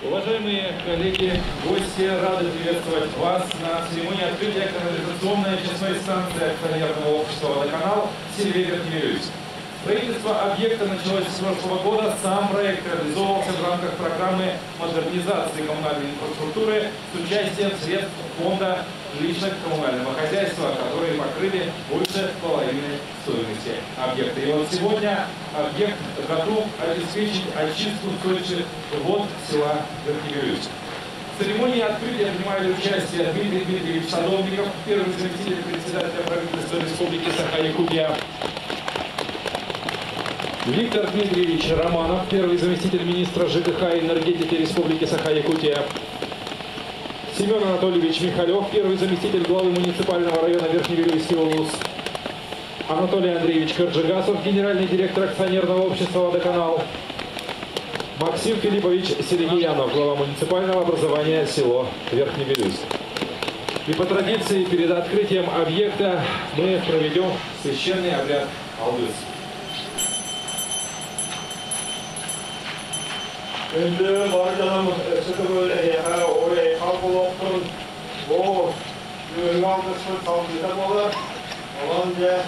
Уважаемые коллеги, гости, рады приветствовать вас на церемонии открытия канализационной очистной станции акционерного общества «Водоканал» в селе Верхневилюйск. Строительство объекта началось с прошлого года. Сам проект реализовывался в рамках программы модернизации коммунальной инфраструктуры с участием средств фонда жилищно-коммунального хозяйства, которые покрыли больше половины стоимости объекта. И вот сегодня объект готов обеспечить очистку сточных вод села Верхневилюйск. В церемонии открытия принимали участие Дмитрий Дмитриевич Садовников, первый заместитель председателя правительства Республики Саха-Якутия, Виктор Дмитриевич Романов, первый заместитель министра ЖКХ и энергетики Республики Саха-Якутия, Семен Анатольевич Михалев, первый заместитель главы муниципального района Верхневилюйский улус, Анатолий Андреевич Карджигасов, генеральный директор акционерного общества «Водоканал», Максим Филиппович Серегиянов, глава муниципального образования село Верхневилюйск. И по традиции перед открытием объекта мы проведем священный обряд Алгыс. Күндү бар дьонум өссө төгүл эһиэхэ уруй-айхал буолуохтун, бу бүгүҥҥү алгыспыт салгыыта буолар. Онон дьэ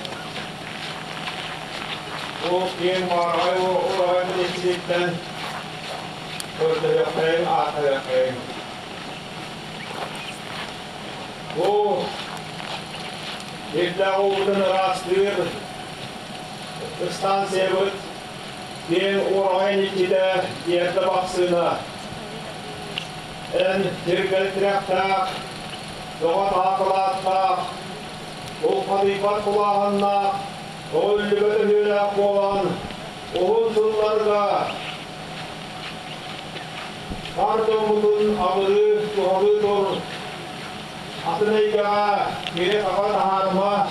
бу киэҥ баараҕай ураҕай иччититтэн көрдөһүөххэйиҥ, ааттаһыаххайыҥ. Бу ирдээх уубутун ыраастыыр станциябыт Киэҥ уораҕай иччитэ тиэрдэ бахсыына, эн тиргэл тирэхтээх, бөҕө таакылааттаах, улхатыйбат кулааһыннаах, өҕүллүбэт өһүөлээх буолан, уһун сылларга бар дьоммутун абырыы, туһалыы тур, атын эйгэҕэ кири-хаҕа таһаарыма,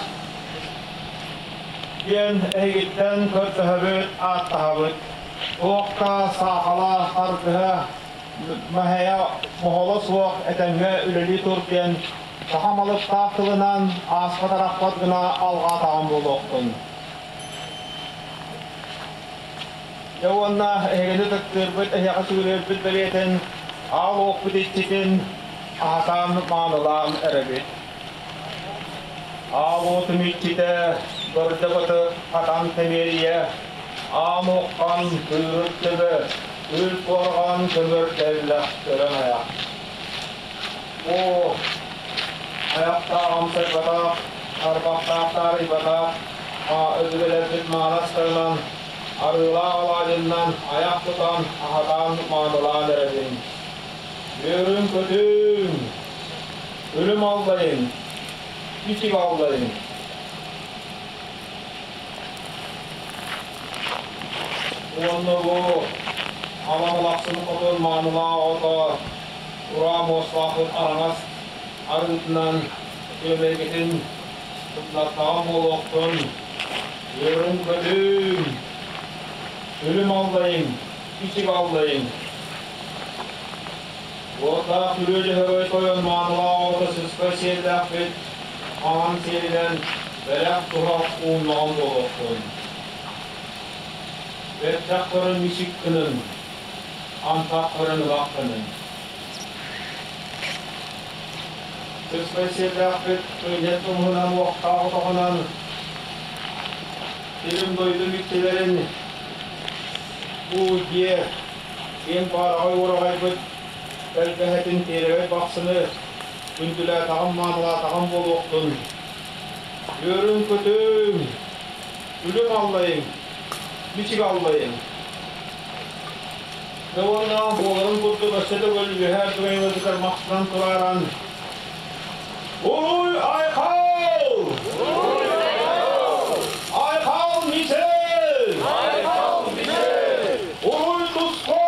диэн эһигиттэн көрдөһөбүт, ааттаһабыт. Туохха саахала, харгыһа, мэһэйэ, моһоло суох этэҥҥэ үлэлии тур диэн саха малыктаах тылынан ааспат-арахпат гына алҕаатаҕым буолуохтун. Дьэ уонна эһигини ытыктыырбыт, эһиэхэ сүгүрүйэрбит бэлиэтин, аал уоппут иччитин аһатан, маанылаан эрэбит. Аал уотум иччитэ, бырдыбыты хатан тэмиэрийэ, аан уххан кыырыт төбө, үл куорҕан көмөр тэллэх көрөн айах. О, айахтаах амсайбатах, арбахтаах таарыйбатах, өбүгэлэрбит маанастарынан, арыылаах алаадьыннан айах тутан, аһатан, маанылаан эрэбин. Үөрүҥ-көтүҥ! Өлүм аллайын, ичиг аллайын. Уонна бу аламалахсын хотун маанылаах ото ураа муостаахпыт араҥас арыытынан күөмэйгитин сымнаттаҕа буолуохтун. Үөрүҥ-көтүҥ! Өлүм аллайын, ичиг аллайын. Уоттаах күрүө Дьөһөгөй тойон маанылаах оҕото сыспай сиэллээхпит, хаҥан сиэлинэн бэлэх туһах ууннаҕын буолуохтун. Бэртэх көрөн мичик гынын, антах көрөн ылах гынын. Сыспай сиэллээхпит кыынньат тумуһунан уохтаах отоҕунан сирим дойду мүччүлэрин уу дьиэ Киэҥ баараҕай уораҕайбыт тэлгэһэтин тиэрэбэй бахсыны күндүлээтэҕим-маанылаатаҕым буолуохтун. Үөрүҥ-көтүҥ, үлүм аллайыҥ, мичик аллайыҥ. Дьэ уонна буоларын курдук өссө төгүл үөһээ түгэҥҥитигэр махтанан турааран Уруй Айхал! Айхал Мичел! Айхал Мичел! Уруй Туско!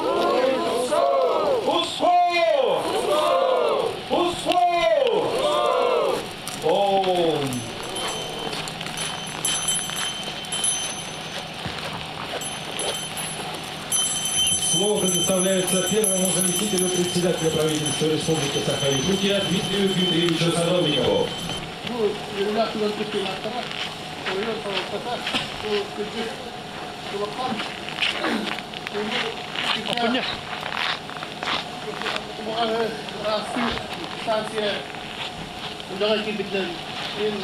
Уруй Туско! Туско! Туско! Ом! Слово предоставляется первому заместителю председателя правительства Республики Саха-Якутия Дмитрию Дмитриевичу Садовникову. Бу үөрүүлээх түгэн кыттыылаахтара, оройуон салалтата, бу кырдьык улахан Оҕо ыраастыыр станция үлэҕэ киирбитинэн мин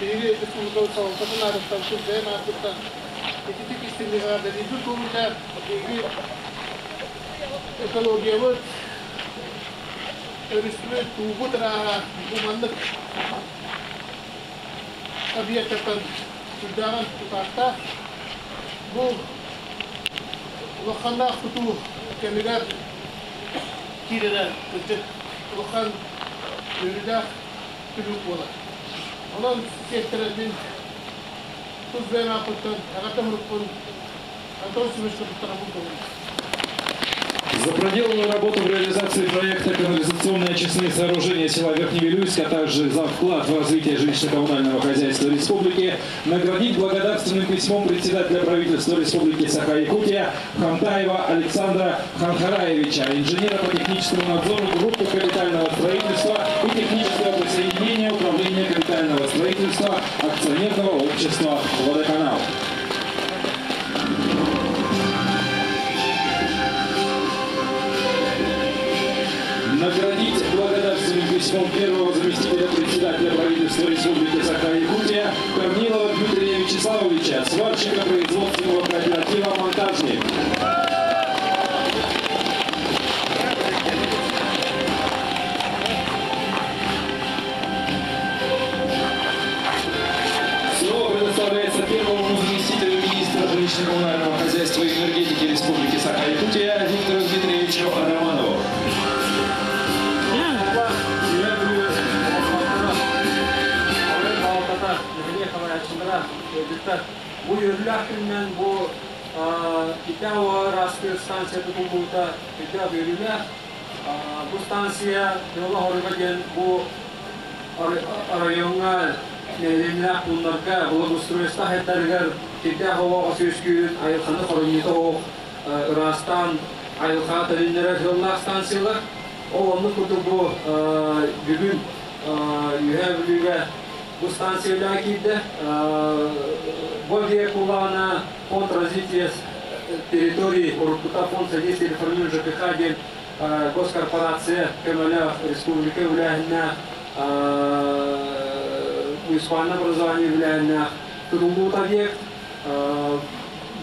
биһиги республикабыт салалтатын аатыттан, тус бэйэм ааппыттан ититик истиҥник эҕэрдэлиирбит буолбута. Биһиги экологиябыт, өрүспүт, уубут ырааһа бу маннык объектартан сүрдээҕин тутаахтаах. Бу улаханнаах тутуу кэмигэр киирэрэ кырдьык улахан үөрүүлээх түмүк буолар. Онон сиэттэрэн мин тус бэйэм ааппыттан эҕэрдэ сурукпун Антон Семеновичка туттарабын көҥүл. За проделанную работу в реализации проекта «Канализационные очистные сооружения села Верхневилюйск», а также за вклад в развитие жилищно-коммунального хозяйства республики наградить благодарственным письмом председателя правительства Республики Саха-Якутия Хантаева Александра Ханхараевича, инженера по техническому надзору группы капитального строительства и технического присоединения Управления капитального строительства акционерного общества «Водоканал». Наградить благодарственным письмом первого заместителя председателя правительства Республики Саха-Якутия Корнилова Дмитрия Вячеславовича, сварщика производственного кооператива «Монтажник». Слово предоставляется первому заместителю министра жилищно-коммунального хозяйства и энергетики Республики Саха-Якутия Виктору Дмитриевичу Романову. Үөһээ Бүлүү олохтоохторо, оройуон салалтата, нэһилиэк салайааччылара, ыалдьыттар. Бу үөрүүлээх күнүнэн бу Китай ыраастыыр станция тутуллубута сүрдээх үөрүүлээх. Бу станция Тыала-Хоруйга диэн бу оройуоҥҥа нэһилиэнньэлээх пууннарга благоустройство хайдарыгар кирдээх оҕо үөскүүр айылҕаны хоромньута суох ыраастаан айылҕаҕа төнүннэрэр сыаллаах станциялар. Ол оннук курдук бу бүгүн Үөһээ Бүлүүгэ бу станция үлэҕэ киирдэ. Бу объект улаана Фонд развития территории, уруккута Фонд содействия реформированию ЖКХ диэн госкорпорация көмөлөөх республика үбүлээһиннээх, муниципальное образование үбүлээһиннээх тутуллубут объект.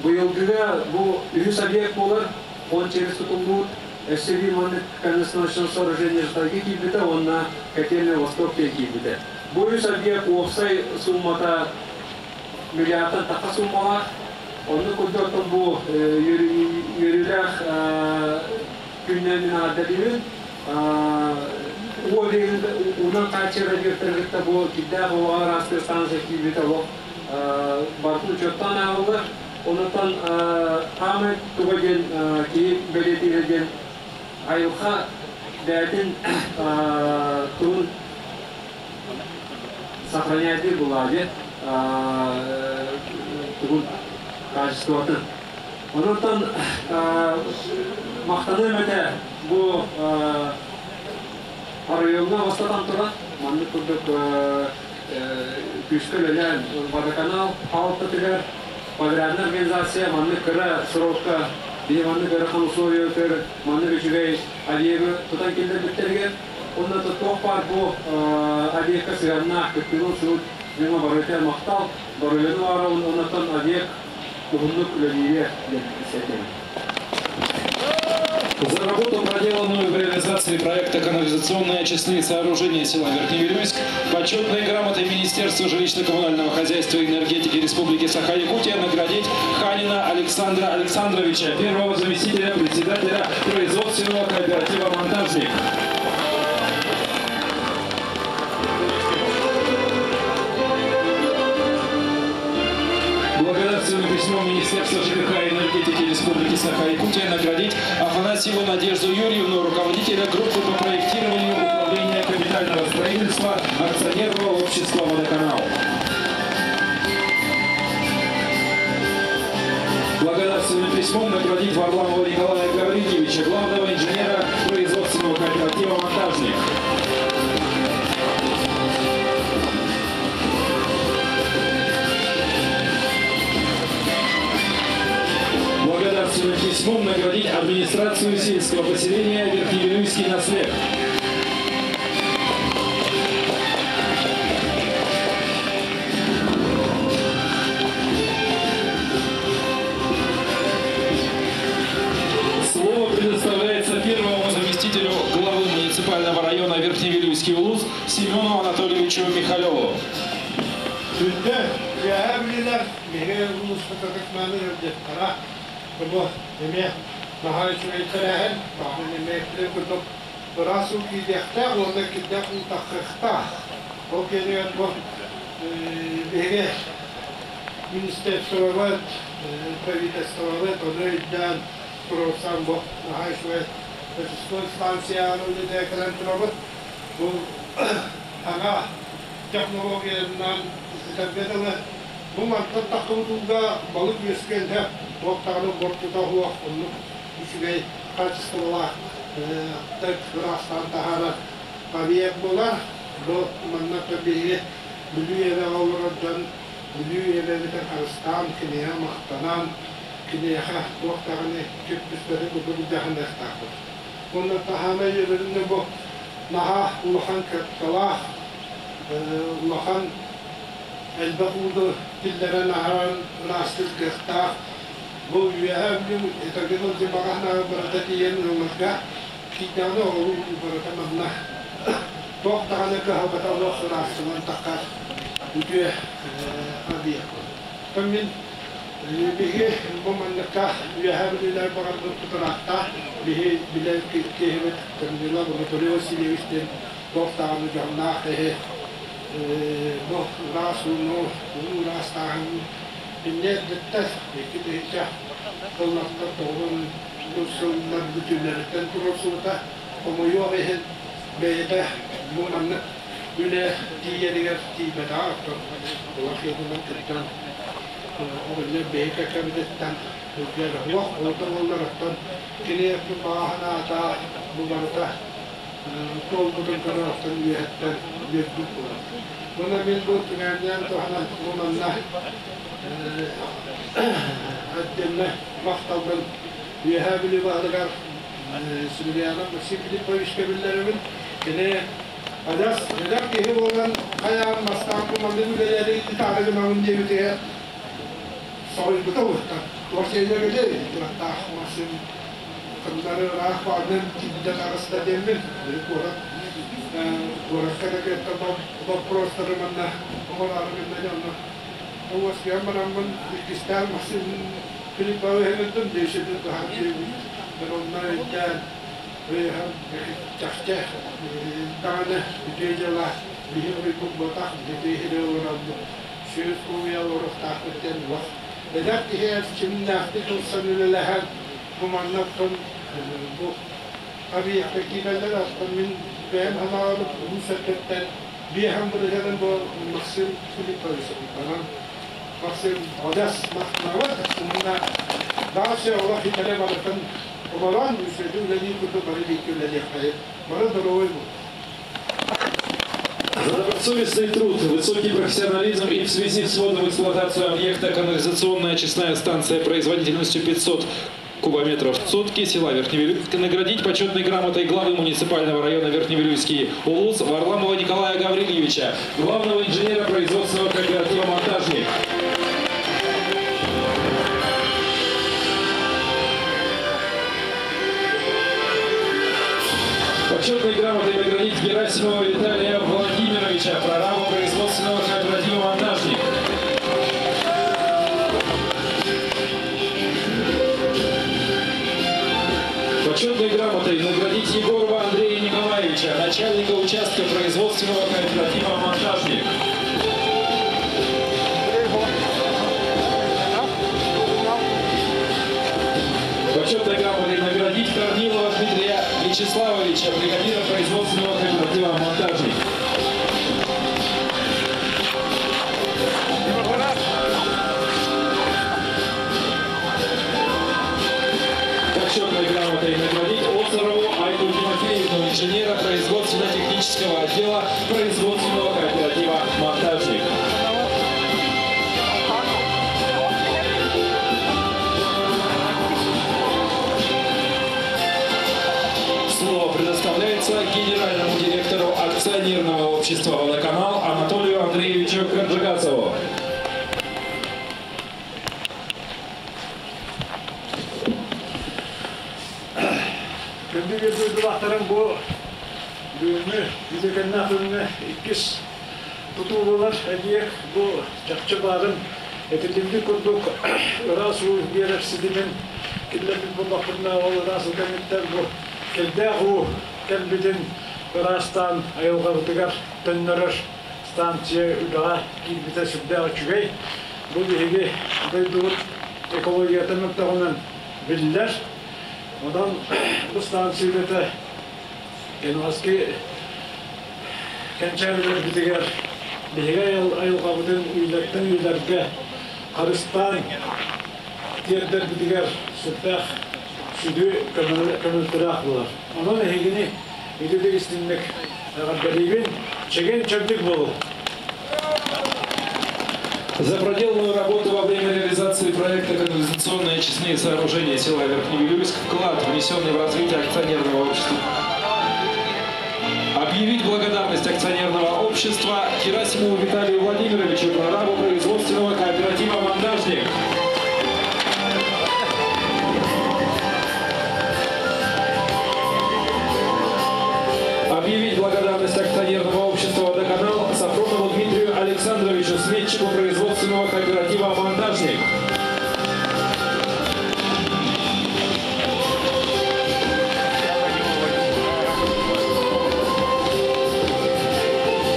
Быйылгыга бу үһүс объект буолар, фонд через тутуллубут. Өссө биир маннык канализационное сооружение Жтайга киирбитэ уонна котельный Восток диэн киирбитэ. Бу үс объект уопсай суммата миллиардтан тахса суммалаах. Оннук курдук оттон бу үөрүүлээх күннэн мин эҕэрдэлиибин. Уу объегын уунан хааччыйар объектары кытта бу кирдээх оҕоҕо ыраастыыр станция киирбитэ олох барытын учуоттаан ааҕыллар. Онтон хаамай туга диэн киһи бэлиэтиирэ диэн айылҕа бэйэтин тугун сохраняйдыыр булаа диэн тугун качествотын. Онтон махтаныам этэ бу оройуоҥҥа бастатан туран маннык курдук күүскэ үлэлээн водоканал хаалтатыгар подрядная организация маннык кыра срокка биһи маннык ыарахан условиятыгар маннык үчүгэй объегы тутан киллэрбиттэригэр уонна туох баар бу объекка сыһыаннаах кыттыыны ылсыбыт дьоҥҥо барыта махтал доруобуйаны баҕарабын уоннаттан объект уһуннук үлэлиигэ диэн истэтэбин. За работу, проделанную в реализации проекта «Канализационные очистные сооружения села Верхневилюйск», почетной грамотой Министерства жилищно-коммунального хозяйства и энергетики Республики Саха-Якутия наградить Ханина Александра Александровича, первого заместителя председателя производственного кооператива «Монтажник». Благодарственным письмом Министерства ЖКХ и энергетики Республики Саха-Якутия наградить Афанасьеву Надежду Юрьевну, руководителя группы по проектированию управления капитального строительства акционерного общества «Водоканал». Благодарственным письмом наградить Варламова Николая Гаврильевича, главного инженера производственного кооператива «Монтажник». Благодарственным письмом наградить администрацию сельского поселения Верхневилюйский наслед. Слово предоставляется первому заместителю главы муниципального района Верхневилюйский улус Семену Анатольевичу Михалеву. Күндү Үөһээ Бүлүүлэр, биһиги улууспут ытык-мааны ыалдьыттара, бу эмиэ наһаа үчүгэй тэрээһин, баҕар эмиэ эппитим курдук ыраас уу киириэхтээх уонна кирдээх уу таххыахтаах. Ол киэнигэр бу биһиги министерствобыт, правительствобыт ону өйдөөн туруорсан бу наһаа үчүгэй очистной станцияны үлэлээн кэлэн турабыт. Бу саҥа технологиянан этэргэ дылы, бу мантан таххыбыт ууга балык үөскүөн сөп, туох даҕаны буортута суох, оннук үчүгэй хаачыстыбалаах ыраастаан таһаарар объект буолар. Бу манна биһиги Бүлүү эбэҕэ олорор дьон Бүлүү эбэбитин харыстаан, киниэхэ махтанан, киниэхэ туох даҕаны киртиспэтин курдук дьаһаныахтаахпыт. Уонна таһаамай үөрэринэ бу наһаа улахан кыахталаах, улахан элбэх ууну киллэрэн аһаран ыраастыыр кыахтаах. Бу Үөһээ Бүлүү этэргэ дылы баҕаһынааҕы барыта тиийэн ыалларга киирдэҕинэ ол уу барыта манна туох даҕаны кыһалҕата олох ыраастанан таххар үтүө объект. Оттон мин биһиги бу манныкка Үөһээ Бүлүүлэр баҕарбыппыт ыраатта. Биһи билэр киһибит Корнилов Анатолий Васильевич диэн туох даҕаны дьоһуннаах киһи бу ыраас ууну, уу ыраастааһын инньэ эрдэттэн 2000 сыллартан 90 сыллар бүтүүлэриттэн туруорсубута. Хомойуох иһин бэйэтэ бу маннык үлэ тиийэригэр тиийбэтэҕэ, оттон улах кыттан оҕонньор бэйэ кэккэбититтэн үрдүөр суох ол да буоллар оттон кини баҕа санаата бу барыта туолбутун көрө оттон үөһэттэн үөрбүт буолар. Уонна мин бу түгэнинэн туһанан бу манна отдельно махталбын Үөһээ Бүлүү баһылыгар Северянов Максим Филипповичка биллэрэбин. Кини адьас эдэр киһи буолан хайаан бастаан бу маннык үлэлэри ытаары гынабын диэбитигэр соһуйбута уһуктан. Туох сиэллэргэлиэй тураттаах Максим кындары ыраах баҕанан тиийдэ таҕыста диэммин куорат куоракка да кытта боппуруостары манна оҥороору гынна дьонно уоскуйан бараммын иккистээн Максим Филипповы ыҥырдым десятин туһан диэбит онно өйдөөн чахчы даҕаны үтүө дьыала биһи уруйбут буотах биһи иһири олорорбут сүүс кууйа олоруохтаахпыт диэн олох эдэр киһи эрчимнээхтик ылсан үлэлэһэн бу манна оттон бу объекка киирэллэр оттон мин бэйэм санаабар улуус өттүттэн биэһэн бырыһыанын бу Максим Филиппович онон Максим адьас махтанабыт уонна дальше олох итэрэ барытын олорон үчүгэйдик үлэлиир курдук бары бииргэ үлэлиэххэйин бары здоровый буол. За добросовестный труд, высокий профессионализм и в связи с вводом в эксплуатацию объекта канализационная очистная станция производительностью 500 кубометров в сутки села Верхневилюйск наградить почетной грамотой главы муниципального района Верхневилюйский улус Варламова Николая Гаврильевича, главного инженера производственного кооператива «Монтажник». Почетной грамотой наградить Герасимова Виталия Владимировича, прораба производственного кооператива «Монтажник». Почетной грамотой наградить Егорова Андрея Николаевича, начальника участка производственного кооператива «Монтажник». Почетной грамотой наградить Корнилова Дмитрия Вячеславовича, бригадира производственного кооператива «Монтажник». Почетной грамотой наградить Осарову Айду Тимофеевну, инженера производственно-технического отдела производственного кооператива «Монтажник». акционерного общества «Водоканал» Анатолию Андреевичу Карджигасову. Күндү биир дойдулаахтарым бу бүгүҥҥү үтүөкэннээх күҥҥэ иккис тутуу буолар эбийиэк бу чахчы баарын этиллибит курдук ыраас уу биэрэр ситимин киллэрбит буоллахпытына ол ыраас уу кэнниттэн бу кирдээх уу кэлбитин ыраастаан айылҕабытыгар төннөрөр станция үлэҕэ киирбитэ сүрдээх үчүгэй. Бу биһиги дойдубут экологията мөлтөҕүнэн биллэр. Онон бу станция үлэтэ кэнэҕэски кэнчээрилэрбитигэр биһиги айылҕабытын үйэлэртэн үйэлэргэ харыстаан тиэрдэрбитигэр сүрдээх сүдү көмөлтөлөөх буолар. Онон эһигини үтүөтүк истиҥник эҕэрдэлиибин, чэгиэн-чэбдик буолуҥ! За проделанную работу во время реализации проекта «Канализационные очистные сооружения села Верхневилюйск» вклад, внесенный в развитие акционерного общества. Объявить благодарность акционерного общества Герасимову Виталию Владимировичу, прорабу производственного кооператива «Монтажник». Объявить благодарность акционерного общества «Водоканал» Сафронову Дмитрию Александровичу, сметчику производственного кооператива «Монтажник».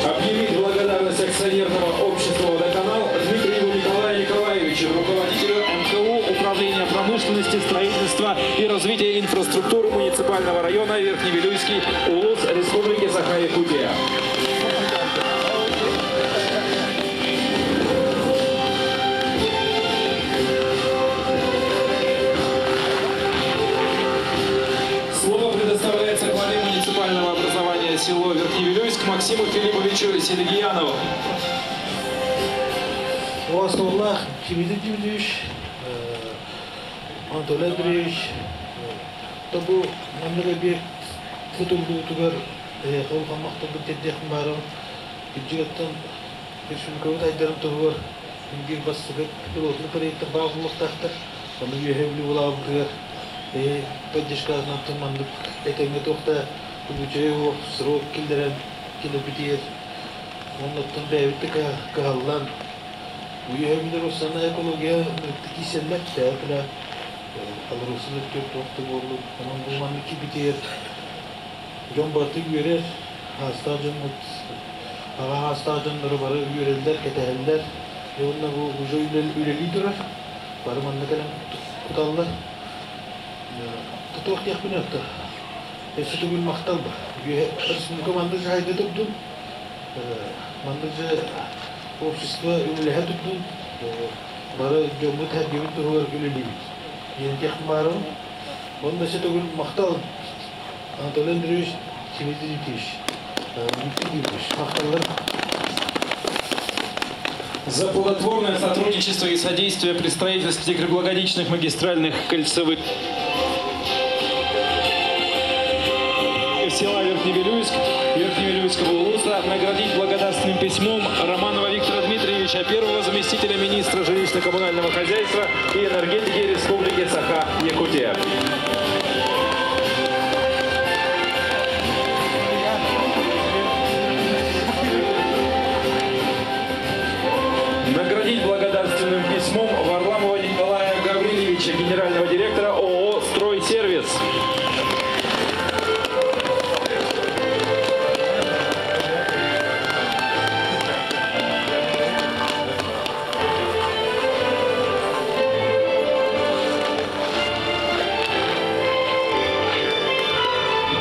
Объявить благодарность акционерного общества «Водоканал» Дмитриеву Николаю Николаевичу, руководителю МКУ Управления промышленности, строительства и развития инфраструктуры муниципального района Верхневилюйский Улус Республики Саха-Якутия. Слово предоставляется главе муниципального образования село Верхневилюйск Максиму Филипповичу Сергеянову. Убаастабыллаах Дмитрий Дмитриевич, Анатолий Андреевич, бу маннык объект тутуллуутугар улахан махталбын тиэрдиэхпин баҕарабын. Кырдьыгыттан республикабыт айдарын туһугар биир бастакы пилотный проектар баар буолуохтаахтар. Ону Үөһээ Бүлүү былаабытыгар поддержкатынан маннык этэҥҥэ туох да үчүгэй срок киллэрэн киллэрбитигэр оннуттан бэйэбит да кыһаллан Үөһээ Бүлүү Руссана экология киирсэллэр тэбэ Алросын өттүгэр туох да буоллун онон бу маннык киирбитигэр дьон барыта үөрэр хаастаах дьоммут аҕа хаастаах дьоннору бары үөрэллэр кэтэһэллэр уонна бу уже үлэлии турар бары манна кэлэн куталлар туох диэхпин өттө өссө төгүл махтал республика маннык дьаһайда турдун маннык же общество үлэлэһэ турдун бары дьоммут сэргэбит туһугар үлэлиибит диэн диэхпин баҕарабын уонна өссө төгүл махтал Анатолий Андреевич Дмитрий Дмитриевич Дмитрий Дмитриевич махталлар. За плодотворное сотрудничество и содействие при строительстве круглогодичных магистральных кольцевых села Верхневилюйск, Верхневилюйского улуса наградить благодарственным письмом Романова Виктора Дмитриевича, первого заместителя министра жилищно-коммунального хозяйства и энергетики Республики Саха-Якутия. Наградить благодарственным письмом Варламова Николая Гаврилевича, генерального директора ООО «Стройсервис».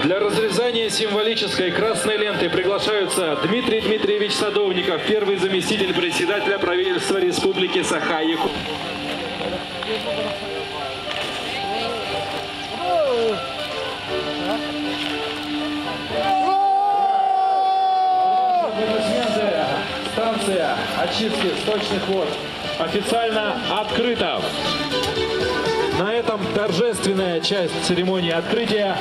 Для разрезания символической красной ленты приглашаются Дмитрий Дмитриевич Садовников, первый заместитель председателя правительства Республики Саха-Якутия. Станция очистки сточных вод официально открыта. На этом торжественная часть церемонии открытия